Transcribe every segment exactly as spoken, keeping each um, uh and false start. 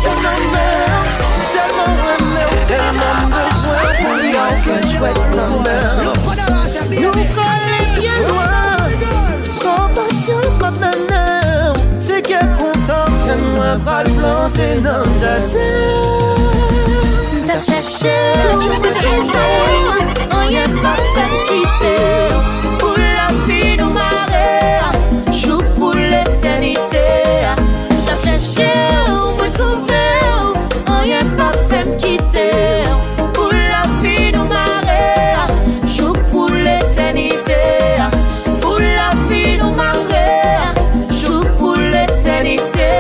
Nan men w, m tèlman renmen w, tèlman m bezwen w, kounye a w fè jwèt nan men m. Nou kole byen lwen, pran pasyans m ap mennen w. Se kè kontan kè mwen pral plante nan jaden. M t ap chèche w, mwen twouve w, anyen pa fè m kite w. Pou lavi nou mare, jouk pou letènite. M t ap chèche w, mwen twouve w, anyen pa fè m kite w. Pou lavi nou mare, jouk pou letènite. Pou lavi nou mare, jouk pou letènite.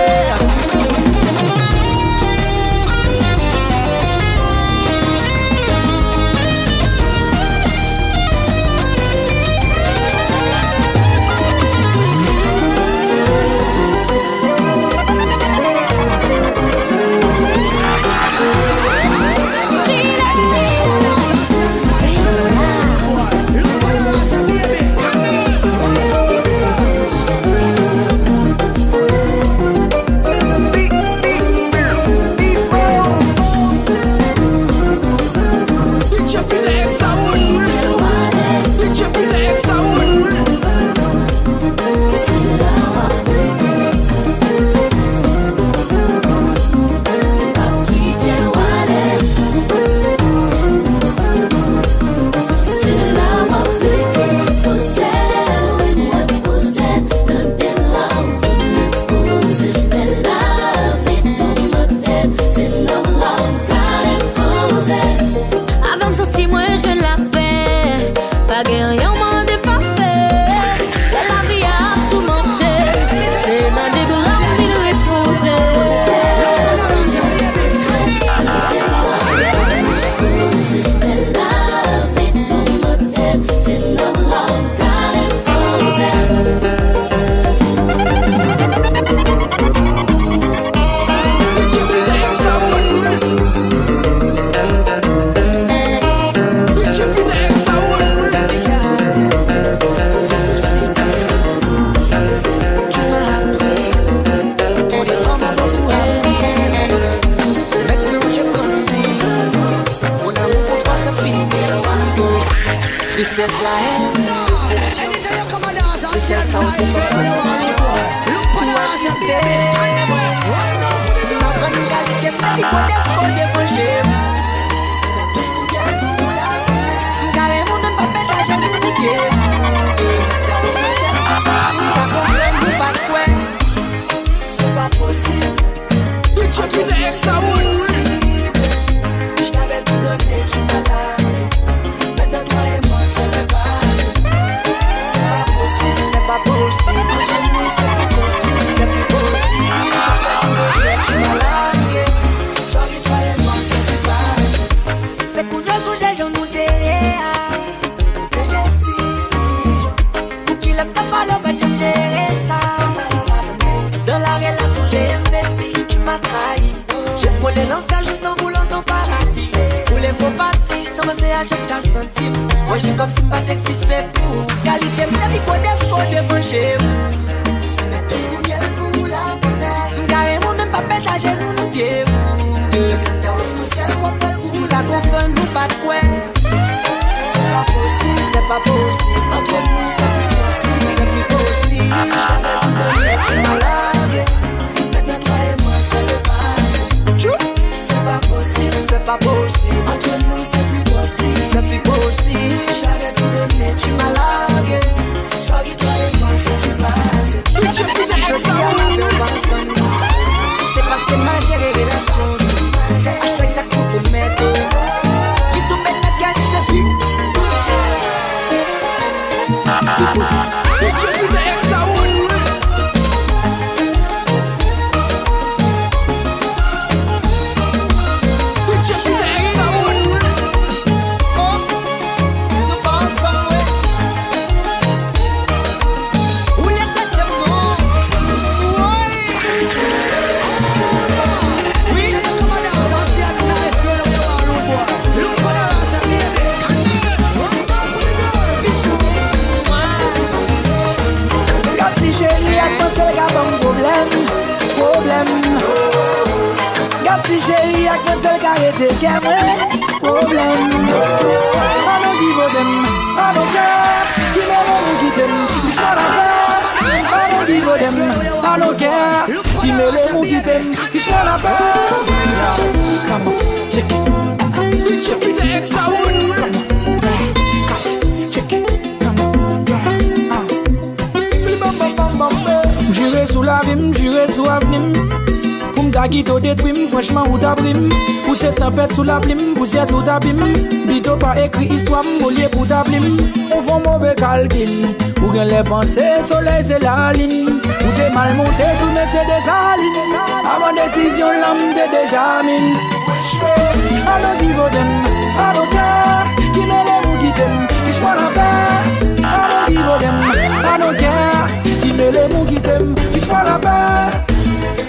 Avan m santi mwen jwenn lapè, pa gen anyen w mande pa fè. Lè lavi a ap toumante, se nan de bra m vin repoze. Tristesse, la haine, déception. Se sèl sa w te sot konn opsyon. Pou atis bebe. M aprann kalite m depi gwo defo devan je m. Dous kou myèl pou la bonnè. M ka renmen w menm pa pèt ajenou nan pye m. Lè w fè sèl pou ou pa konprann ou pa t kwè. Se pa posib. Antouka, se pa posib. Je t'avais tout donné, tu m'as largué. Maintenant, toi et moi, c'est le passé. C'est pas possible, c'est pas possible. Entre nous, c'est plus possible, c'est plus possible. Je t'avais tout donné, tu m'as largué. Sorry, toi et moi, c'est du passé. Se kounye a w sonje jan nou te ye a. Ou te jenti pijan. Pou kilè m t ap pale w pa t janm jere sa. Dans la relation, j'ai investi, tu m'as trahi. J'ai frôlé l'enfer juste en voulant ton paradis. Ou leve w pati san panse a jan m ta santi m. Mwen jwe kòmsi m pa t egziste pou ou. Kalite m depi gwo defo devan je w. Men dous kou myèl pou la bonnè. M ka renmen w menm pa pèt ajenou nan pye w. Lè w fou sèl w ap pral kou la konprann ou pa t kwè. C'est pas possible, c'est pas possible. Entre nous, c'est plus possible, c'est plus possible. Je t'avais tout donné, tu m'as largué. Maintenant, toi et moi, c'est le passé. C'est pas possible, c'est pas possible. Entre nous, c'est plus possible, c'est plus possible. Je t'avais tout donné, tu m'as largué. Sorry, toi et moi, c'est du passé. Si jodi a m avè w pa ansanm, se paske m mal jere relasyon nou. A chak zak nou komèt, li tonbe nan kè n se fi. Ti cheri ak mwen sèl ka rete kè mwen. Pwoblèm. Anò ki vote m, anò kè. Ki mele m ou kite m, ki chwa lapè. Anò ki vote m, anò kè. Ki mele m ou kite m, ki chwa lapè. Come on, check it. Check it, ex a wood. Check it. Come on, yeah. Ah. M jire sou lavi m, m jire sou avni m. Pou m ta kite w detwi m, franchman ou ta pri m. Ou se tanpèt sou lapli m, pousyè sou tapi m. Pito pa ekri istwa m, olye pou ta pli m. Ou fè yon move kalkil, ou genlè panse solèy se lalin. Ou te mal monte sou mesye Desalin. Avan desizyon lan m te deja min. Anò ki vote m, anò kè. Ki mele m ou kite m, ki chwa lapè. Anò ki vote m, anò kè. Ki mele m ou kite m, ki chwa lapè.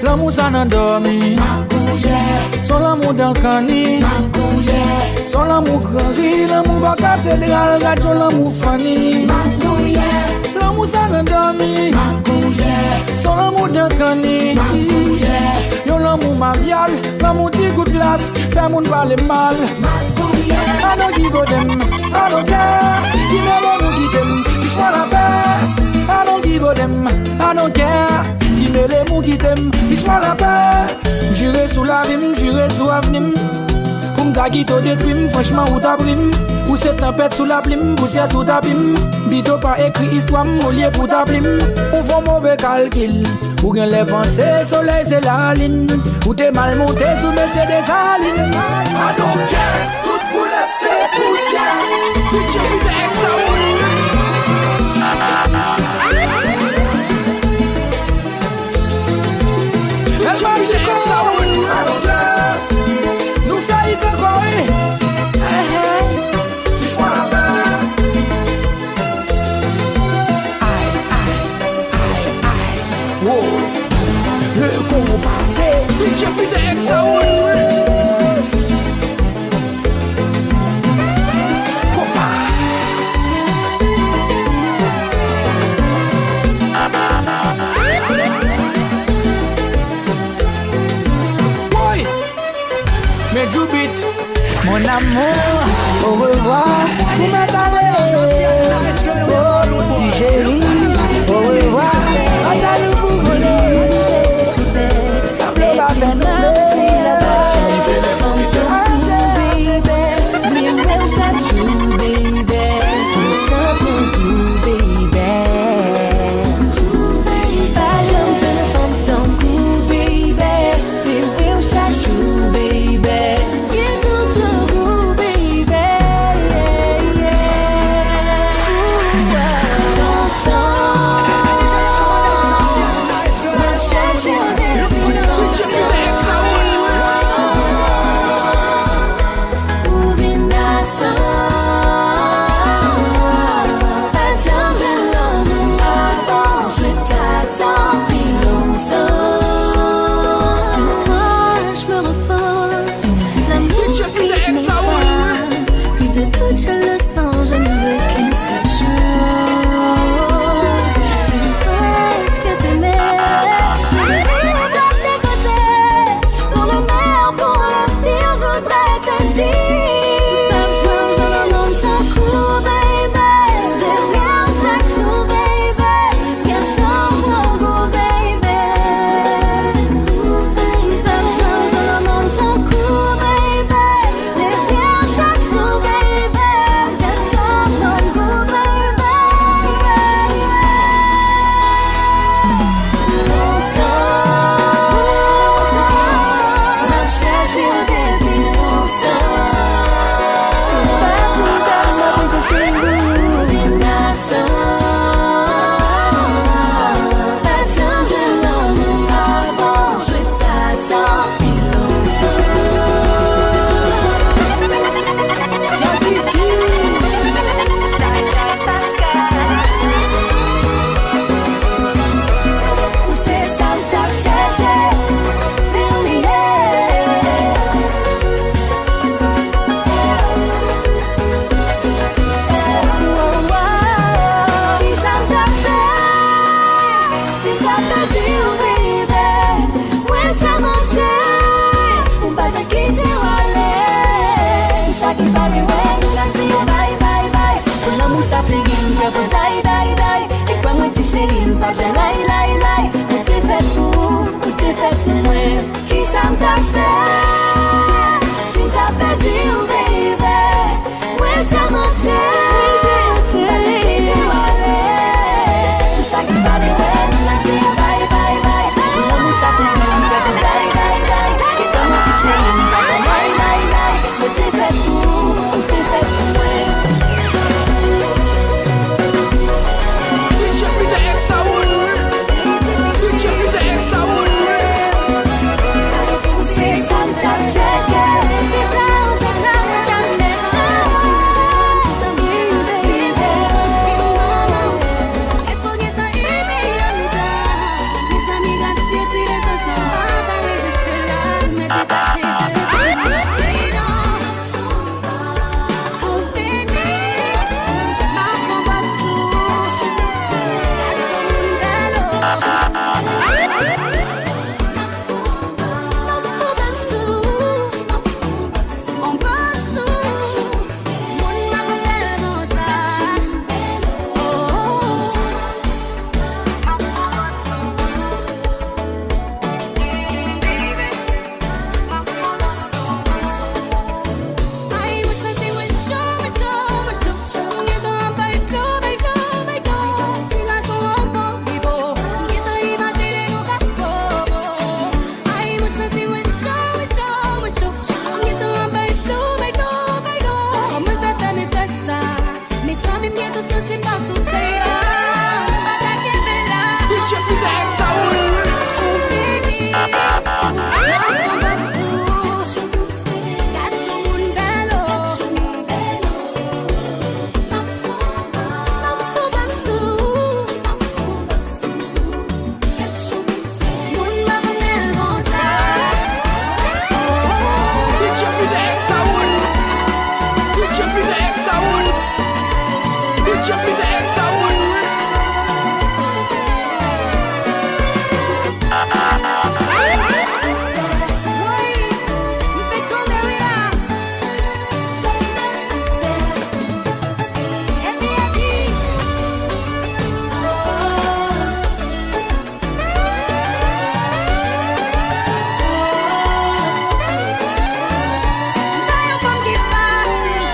Lanmou sa nan dòmi. Makouyè. Son lanmou dan kanni. Makouyè. Son lanmou gran ri, lanmou bò katedral, gad yon lanmou fanni. Makouyè. Lanmou sa nan dòmi. Makouyè. Son lanmou dan kanni. Makouyè. Yon lanmou mabyal, lanmou ti gout glas, fè moun pale mal. Makouyè. Anò ki vote m, anò kè. Ki mele m ou kite m, ki chwa lapè. Anò ki vote m, anò kè. Ki mele m ou kite m, ki chwa lapè. M jire sou lavi m, m jire sou avni m. Pou m ta kite w detwi m, franchman ou ta pri m. Ou se tanpèt sou lapli m, pousyè sou tapi m. Pito pa ekri istwa m, olye pou ta pli m. Ou fè yon move kalkil, ou genlè panse solèy se lalin. Ou te mal monte sou mesye Desalin. I don't care, tout boulèt se pousyè. Pidje pidje ex a wood. Èl Majiko, nou fè it ankò, wi. Ti chwa lapè. Ay, ay, ay, ay. Wow. Le konpa se pidje pidje ex a wood. Konpa. Woy! Men Djoubit. Mon amour, au revoir. Ou mèt ale. Oh, ti cheri, au revoir. Pase nou pou vole. Sa vle pa fè nou plè. Chak jou, baby, tout tan pou ou, baby. Pa janm jwenn fanm tankou, baby. Vire w chak jou, baby. Gen tout pou ou, baby. Lontan, mwen chèche w depi lontan. Ou vin atan, pa janm jwenn lanmou avan, jwenn atan pi lontan. Sur toi, je me repose. L'amour qui m'épargne, plus de toute chose, je ne veux qu'une seule chose. Je souhaite que t'aimes. Je vais vivre à tes côtés. Pour le meilleur, pour le pire, je voudrais te dire. Pap janm jwenn yon nonm tankou, baby. Vire w chak jou, baby. Gentan pran gou, baby. Pap janm jwenn yon nonm tankou, baby. Vire w chak jou, baby. Gentan pran gou, baby. Lontan, m ap chèche w depi lontan. Se pa pou ta m ap chèche w. Vin atan, pa janm jwenn lanmou avan, jwenn atan pi lontan. Jazzy Kiss. Ou se sa m t ap chèche, se ou m ye. Ap jan lay, lay, lay, ou te fèt pou, ou te fèt pou mwen. Kisa m t ap fè si m t ap pèdi w, baby? Mwen se mantè, mwen se mantè. Sa ki kite w ale, pou sa ki pa vle wè nou, n ap di bay, bay, bay. Pou lanmou sa fè mal, m pèdi w, bay, bay, bay. Kite m manti, cheri, m pa jan lay, lay, lay. Ou te fèt pou, ou te fèt pou mwen. D J Peter X Sound, wi. D J Peter X Sound, wi. Se sa m t ap chèche, se sa, se sa m t ap chèche. Èske w gen sa, Emianta? Mezanmi, gad je ti lezanj lan, pa ka reziste la, mèt depase de. Mezanmi, m gentan santi m pa sou tè a. M pa ka kenbe la. D J Peter X Sound, wi. Gad yon moun bèl, oh. M ap fon bat sou. Moun pa konn bèl konsa. D J Peter X Sound. D J Peter X Sound. D J Peter X Sound. Woy, m fèk tonbe wi la. Epi, epi. M pa yon fanm ki fasil,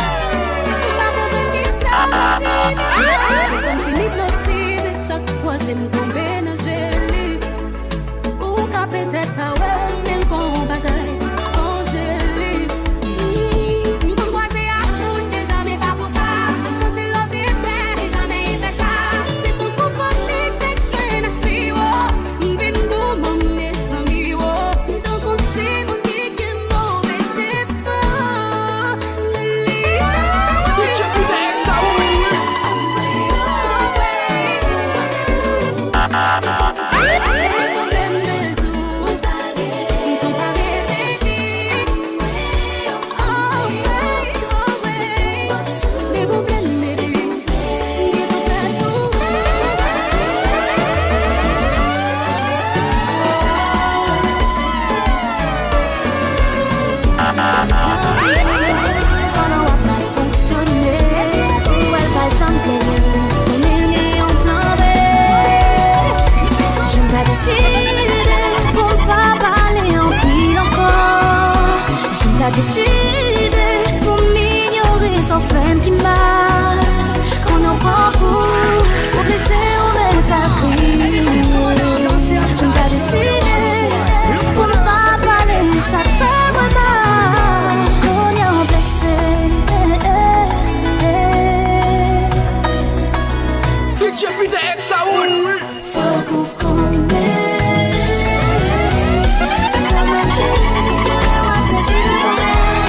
m pa konprann kisa m anvi. Se kòmsi m ipnotize chak fwa je m tonbe nan je li. Ou ka petèt pa wè l, men l gon bagay, gon je li. M konn kwaze ak moun deja, men pa konsa. M santi l lòt epè, li janmen epè sa. Se tankou fòm li fèk jwenn ak siwo. M vin goumen, mezanmi, wo. M tankou timoun ki gen move defa. Li, li, oh. D J Peter X Sound, wi. Pandan w ap mal fonksyone, ou wè l pa janm plenyen, men li gen yon plan B. Jan m ta deside pou m pa pale anpil ankò. Jan m ta deside pou m inyore sa w fè m ki mal. Kounye a w pran kou, ou blese, ou mèt akriye. Jan m ta deside pou m pa pale sa k fè mwen mal. Kounye a w blese. D J Peter X Sound. Fòk ou konnen. Sa mache, se lè w ap pèdi l konnen.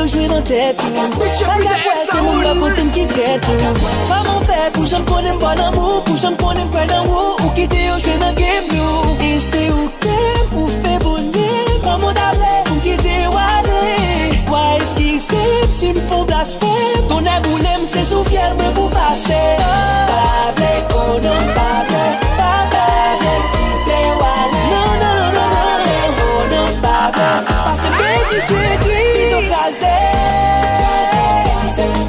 Yo jwe nan tèt ou. Pa ka kwè se moun bò kote m ki trèt ou. Kòman w fè pou janm konnen m ba w lanmou, pou janm konnen m kwè nan ou? Ou kite yo jwe nan game nou. E se ou k te m, ou fè bonè m. Kòman w ta vle pou m kite w ale? W a eskize m si m fè w blasfèm. Tonnè boule m, se sou fyèl mwen pou pase. Pa vle, oh non, pa vle, pa, pa vle kite w ale. Non, non, non, non, non, oh non, pa vle. Pase pèdi cheri, pito kraze.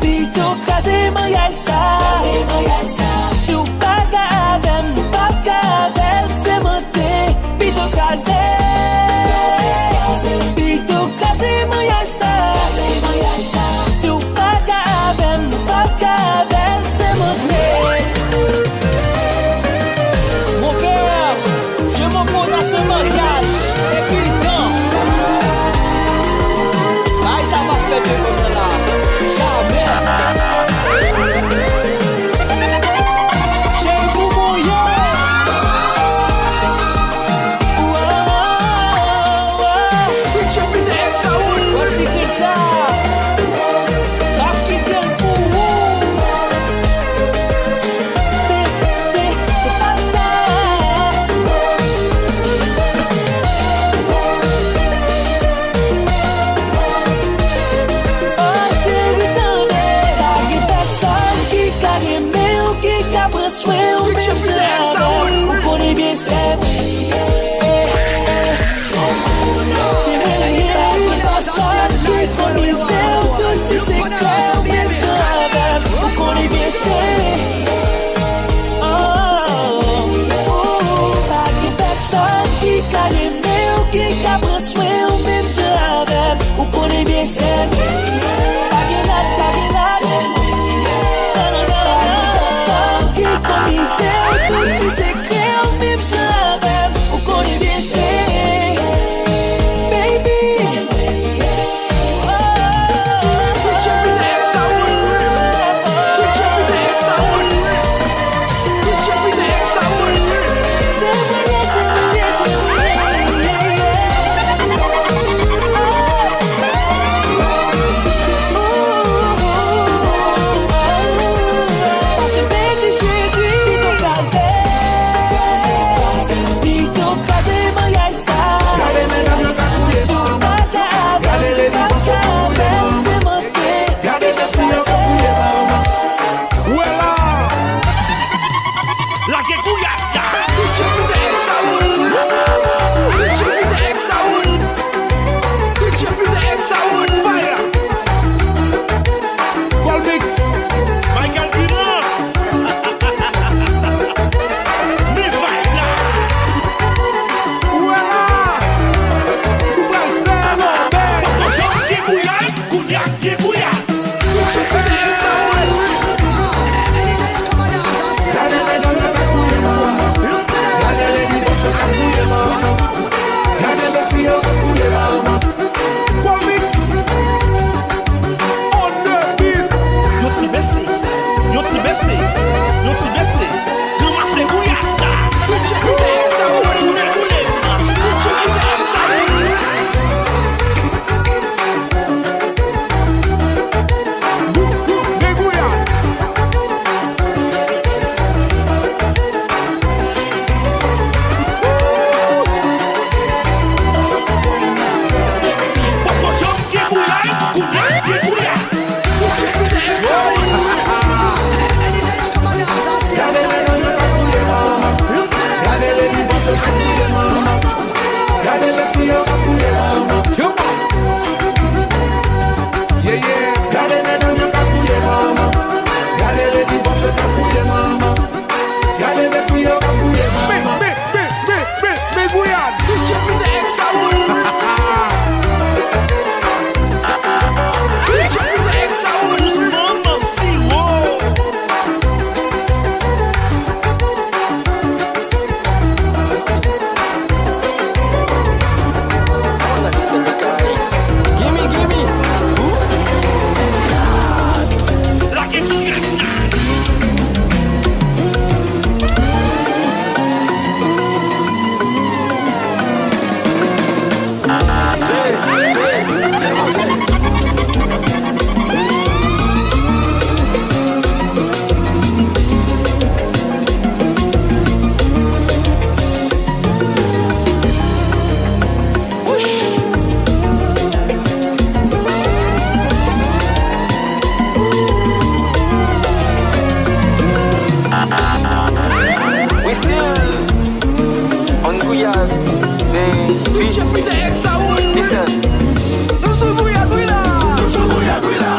Pito kraze maryaj sa. Si w pa ka avè m, pa ka avè m, se mante. Pito kraze. Pito kraze maryaj sa. Si w pa ka avè m, pa ka avè m, se mante. Mon père, je m'oppose à ce mariage depuis le temps. Nou sou bouyad wi la. Nou sou bouyad wi la.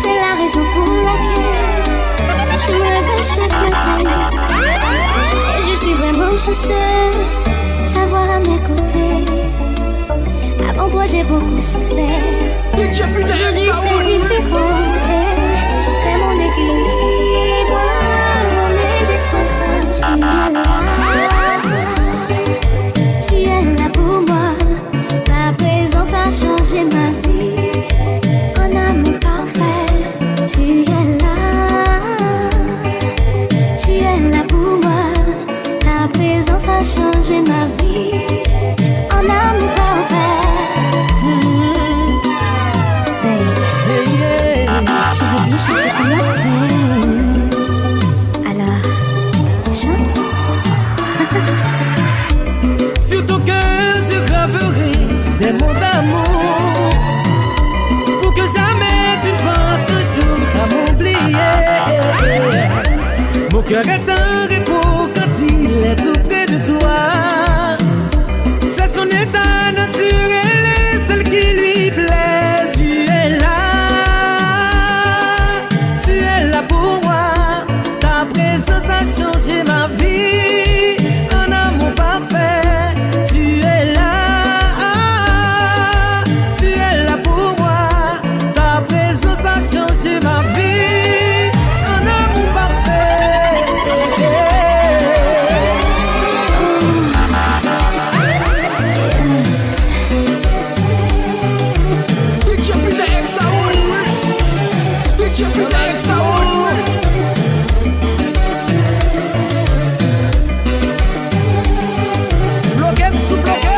T'es la raison pour laquelle je me lève chaque matin. Et je suis vraiment chanceuse d'avoir à mes côtés. Avant toi, j'ai beaucoup souffert. Aujourd'hui, c'est différent. T'es mon équilibre, mon indispensable. Tu es là. Tu es là pour moi. Ta présence a changé ma vie. Un amour parfait. Tu es là. Tu es là pour moi. Ta présence a changé ma vie. Un amour parfait. Babe, tu veux bien chanter pour moi? Alors, chante. Sur ton cœur, je graverai des mots d'amour. Pour que jamais tu ne penses un jour à m'oublier. Mon Cœur est en repos quand il est auprès de toi. C'est son état naturel et celle qui lui plaît. Tu es là, tu es là pour moi. Ta présence a changé ma vie. Un amour parfait, tu es là, tu es là pour moi. Ta présence a changé ma vie. Un amour parfait. D J Peter X Sound. D J Peter X Sound. Bloke m sou bloke.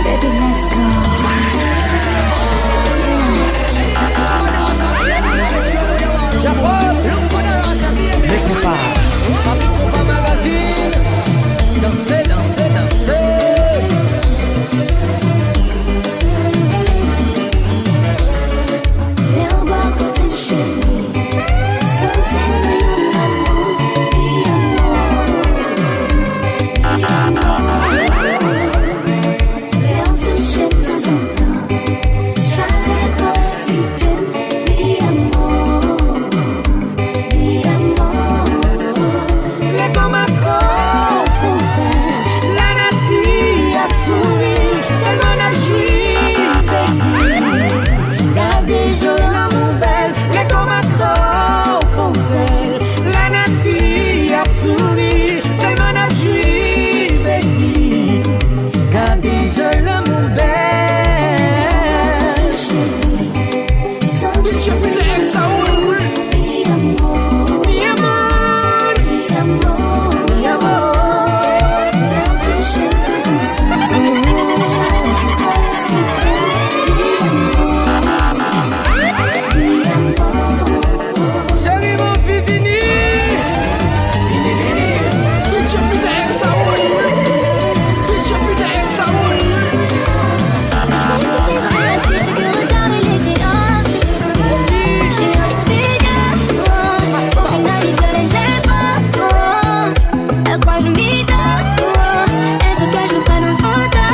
Baby, let's go. Yes. Japon. Lè konpa. Papi Konpa Magazine. Danse, danse, danse. Lè w bò kote m cheri, santi m nan yon lanmou, mi amor, mi amor. Lè w touche m tanzantan, chalè kò eksite m, mi amor, mi amor. Lè kò m ak kò w fè w sèl, lanati ap souri, tèlman n ap jwi, baby. Gade jan lanmou bèl, lè kò m ak kò w fè w sèl, lanati ap souri, tèlman n ap jwi, baby. Gade jan lanmou bèl. D J Peter X Sound. Mi amor, mi amor, mi amor. Cheri, m anvi vini. Vini, vini. D J Peter X Sound. D J Peter X Sound. J'ai sauté, j'ai ramassé, je fais que regarder les géants. J'ai inspiré, oh, pour finaliser les efforts, oh. Elle croit que je m'y donne, oh. Elle veut que je prenne en photo.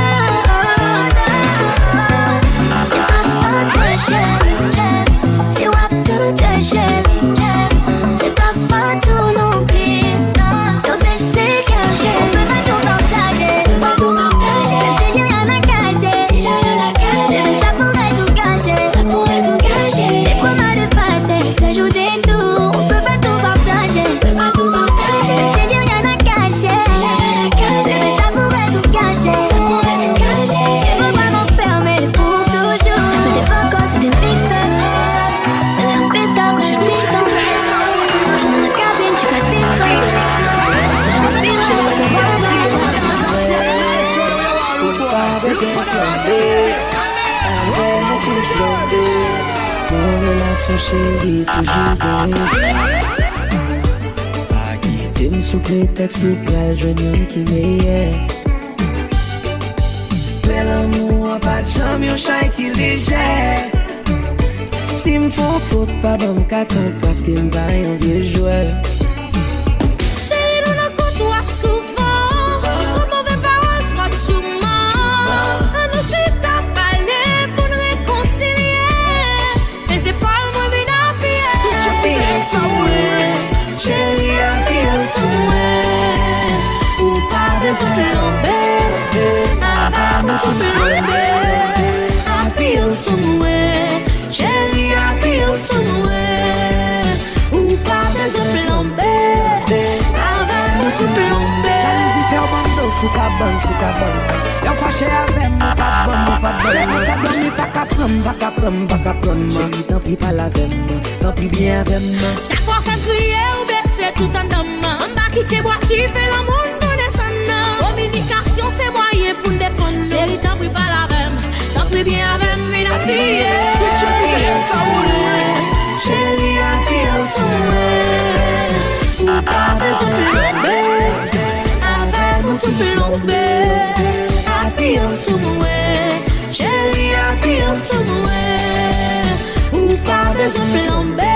C'est pas faute, ma chérie. C'est wap tout, chérie. C'est pas faute, non plus. Don't baisser, cœur, chérie. On peut pas tout partager. On peut pas tout partager. Même si j'ai rien à cacher. Si j'ai rien à cacher. Mais ça pourrait tout gâcher. Ça pourrait tout gâcher. Les traumas du passé, toujours des tours. On peut pas tout partager. On peut pas tout partager. Même si j'ai rien à cacher. Si j'ai rien à cacher. Mais ça pourrait tout gâcher. Ça pourrait tout gâcher. Il faut vraiment fermer pour toujours. Ça fait des faux causes, c'est des mixtapes. Elle est en pétard quand je suis distant. Je suis dans la cabine, tu peux être discret. Tu transpires, tu vois la vie. Ou pa bezwen plonje, avè mwen tout blende. Nan relasyon cheri toujou gen. Pa kite m sou pretèks ou pral jwenn youn ki meyè. Vrè lanmou an pa t janm yon chay ki lejè. Si m fè yon fot, pa ban m kat an paske m pa yon vye jwè. Cheri, nou nan kontwa souvan, twòp move pawòl, twòp jouman. Ann nou chita pale pou n rekonsilye. Men se pa l mwen vin apiye. Apiye sou mwen, cheri, apiye sou mwen. Ou pa bezwen plonbe, avè mwen tout plonbe. Apiye sou mwen, cheri, apiye sou mwen. Ou pa bezwen plonbe, avè mwen tout plonbe. Jalouzi fè w ban m do, sou ka ban, sou ka ban. Lè w fache avè m, ou pa ban m, ou pa ban m. Lè konsa dòmi pa ka pran m, pa ka pran m, pa ka pran m. Cheri, tanpri pale avè m, tanpri byen avè m. Chak fwa w fè m kriye, ou blese tout anndan m. Ann pa kite bwa ki fè lanmou n tou desann nan. Kominikasyon se mwayen pou n defann nou. Cheri, tanpri pale avè m, tanpri byen avè m, vin apiye. Cheri, apiye sou mwen. Ou pa bezwen plonbe, avè mwen tout plonbe. Apiye sou mwen, cheri, apiye sou mwen. Ou pa bezwen plonbe,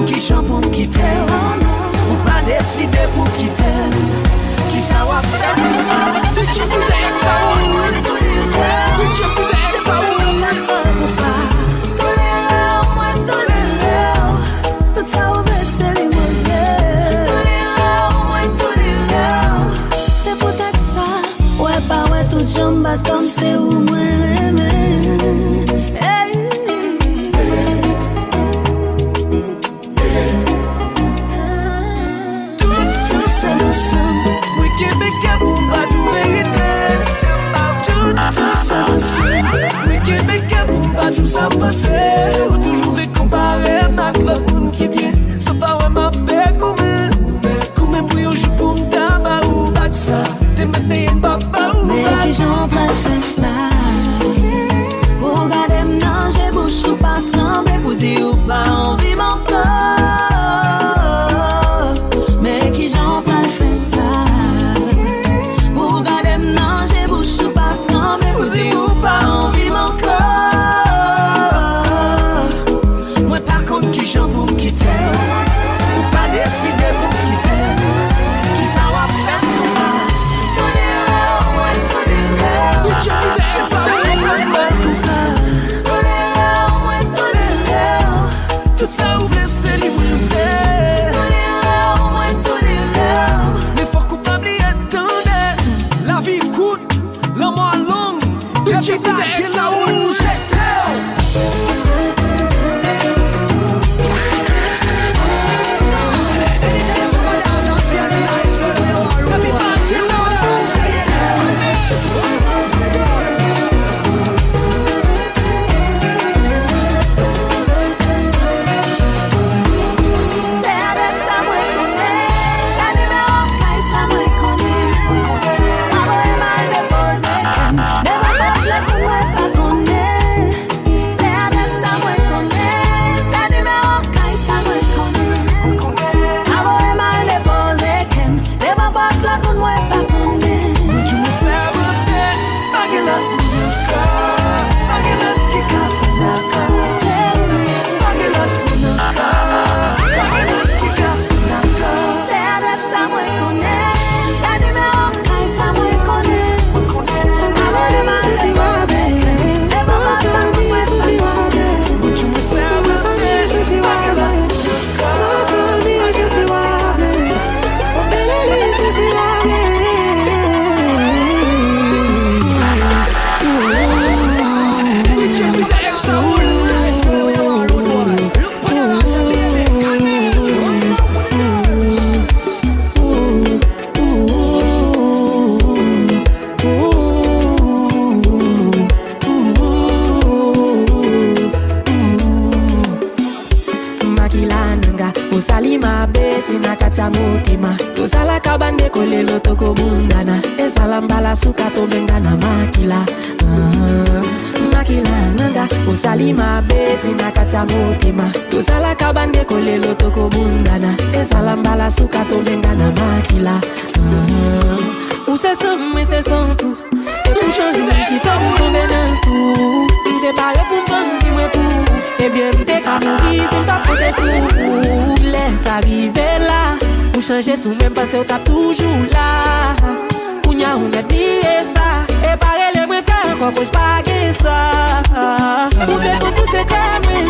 Kijan pou m kite w? Ou pa deside pou kite m. Kisa w ap fè m konsa? Pitye pou dèyè sa w. Pitye pou dèyè sa w. Tolere w, mwen tolere w. Tout sa ou vle, se li mwen vle. Tolere w, mwen tolere w. Se poutèt sa, w wè pa wè tout jan m bat kò m, se ou mwen renmen. Hey. Tout, tout sa ansanm, mwen kenbe kè pou m pa di w verite. Tout, tout sa ansanm, mwen kenbe kè pou m pa di w sa m panse. Ou toujou vle konpare m ak lòt moun ki byen, san pa wè m ap goumen. Goumen pou yon jou pou m ta ba ou bak sa. Te mèt peye m pa ba ou bak. Men kijan w pral fè sa? Pou w gade m nan je, bouch ou pa tranble pou di ou pa anvi m ankò. Men kijan w pral fè sa? Pou w gade m nan je, bouch ou pa tranble pou di ou pa anvi m ankò. Mwen pa konn kijan pou m kite w. Ou pa deside pou w kite m. Kisa w ap fè m konsa? Tolere w, mwen tolere w. Kisa w ap fè m konsa? Tolere w, mwen tolere w. Tout sa ou vle, se li mwen vle. Tolere w, mwen tolere w. Men fòk ou pa bliye tande. Lavi kout, lanmò a long. Epi ta gen sa ou jete w. Se adrès sa mwen konnen, se nimewo kay sa mwen konnen. Pa voye m al depoze kè m devan pòt lòt moun mwen pa konnen. Se adrès sa mwen konnen, se nimewo kay sa mwen konnen. Pa voye m al depoze kè m devan pòt lòt moun mwen pa konnen. Mwen di w mwen sèvote, pa gen lòt moun ankò, pa gen lòt ki ka fè m dakò. Se ou menm. Pa gen lòt moun ankò, pa gen lòt ki ka fè m dakò. Se adrès sa mwen konnen, se nimewo kay sa mwen konnen. Mwen konnen. Pa voye m al depoze kè m devan pòt lòt moun mwen pa konnen. Mwen di w mwen sèvote, pa gen lòt moun ankò. Makila nanga, Rosalima, Bettina, Katia, Motema. Toza la cabane de Kolelo toko bundana. Esa lamba la suka to bengana makila. Ah, makila nanga, Rosalima, Bettina, Katia, Motema. Toza la cabane de Kolelo toko bundana. Esa lamba la suka to bengana makila. Ah, ou se san m, mwen se san tou. Depi w chanje m, kisa m tonbe nan tou? M te pare pou m vann vi mwen pou ou. Ebyen, m te ka mouri si m t ap konte sou ou. Lè sa rive la, ou chanje sou mwen, m panse w t ap toujou la. Kounye a, ou mèt bliye sa. E pa rele mwen frè ankò, fos pa gen sa. Ou te konn tout sekrè mwen.